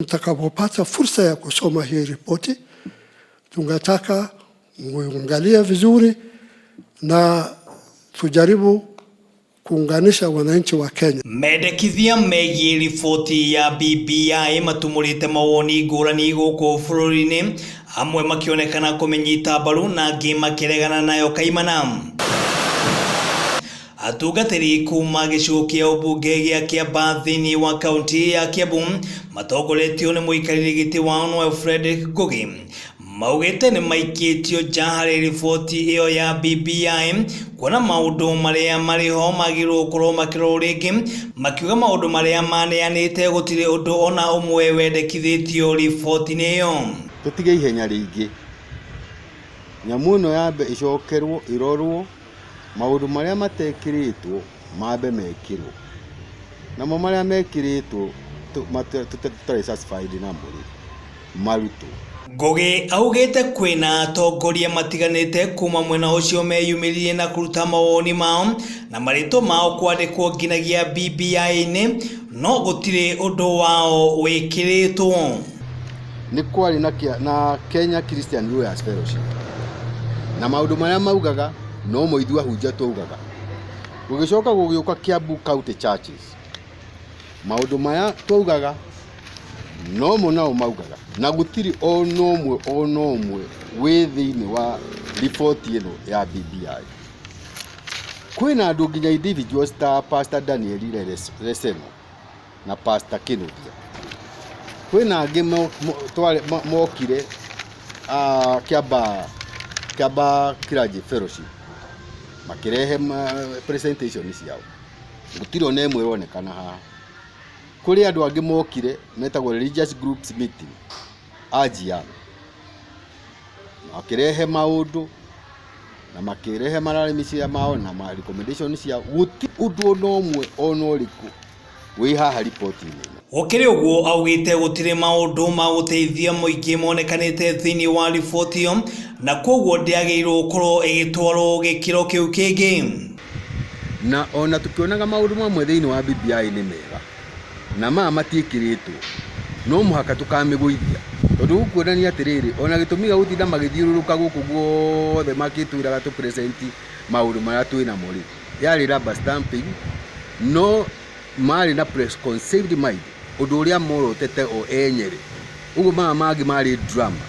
Mtakapopata fursa ya kusoma hii ripoti, tunataka muangalie vizuri na tujaribu kuunganisha wananchi wa Kenya. Mendekithia megiĩ riboti ya BBI matumũrĩte mawoni ngũrani gũkũ bũrũri-inĩ, amwe makĩonekana kũmĩnyita mbaru na angĩ makĩregana nayo kaimana. Atungatĩri kuma gĩcigo kĩa ũmbunge gĩa Kiambaa thĩinĩ wa kaunti ya Kiambu matongoretio nĩ mũikarĩri gĩtĩ wao nĩwe Frederick Ngugi maugĩte nĩ maikĩtio nja harĩ riboti ĩyo ya BBI kuona maũndũ marĩa marĩ ho magĩrĩirwo gũkorwo makĩrorwo rĩngĩ, makiuga maũndũ marĩa maneanĩte gũtirĩ ũndũ ona ũmwe wendekithĩtio riboti-inĩ ĩyo. Tũtige ihenya rĩingĩ, nyamũ ĩno yambe ĩcokerwo ĩrorwo, maũndũ marĩa matekĩrĩtwo mambe mekĩrwo, namo marĩa mekĩrĩtwo tũtarĩ satisfied namo rĩ, marutwo. Ngugi augĩte kwĩna atongoria matiganĩte kuma mwena ũcio meyumĩririe na kũruta mawoni mao na marĩtwa mao kwandĩkwo nginyagia BBI-inĩ, no gũtirĩ ũndũ wao wĩkĩrĩtwo. Nĩ kwarĩ na Kenya Christian Lawyers Fellowship, na maũndũ marĩa maugaga no mo ithuĩ ahunjia twaugaga. Gũgĩcoka gũgĩũka Kiambu County Churches, maũndũ maya twaugaga no mo nao maugaga, na gũtirĩ ona ũmwe ona ũmwe wĩ thĩinĩ wa riboti ĩno ya BBI. Kwĩna andũ nginya individuals ta Pastor Daniel Reseno na Pastor Kinuthia. Kwĩna angĩ mokire Kiambaa Clergy Fellowship makĩrehe presentation ciao, gũtirĩ ona ĩmwe ĩronekana haha. Kũrĩ andũ angĩ mokire metagwo Religious Groups Meeting AGM, makĩrehe maũndũ na makĩrehe malalamishi mao na ma recommendation ciao, gũtirĩ ũndũ ona ũmwe ona ũrĩkũ wĩ haha riboti-inĩ ĩno. Gũkĩrĩ ũguo, augĩte gũtirĩ maũndũ ma gũteithia mũingĩ monekanĩte thĩinĩ wa riboti ĩyo na koguo ndĩagĩrĩirwo gũkorwo ĩgĩtwarwo gĩkĩro kĩu kĩngĩ. Na ona tũkĩonaga maũndũ mamwe thĩinĩ wa BBI nĩ mega na maya matiĩkĩrĩtwo, no mũhaka tũkamĩgũithia, tondũ gũkuonania atĩrĩrĩ, ona gĩtũmi gĩa gũtinda magĩthiũrũrũka gũkũ guothe makĩtwĩraga tũ present maũndũ marĩa twĩnamo rĩ, yarĩ rubber stamping, no marĩ na preconceived mind, ũndũ ũrĩa morotete o enyere, ũguo maya mangĩ marĩ drama.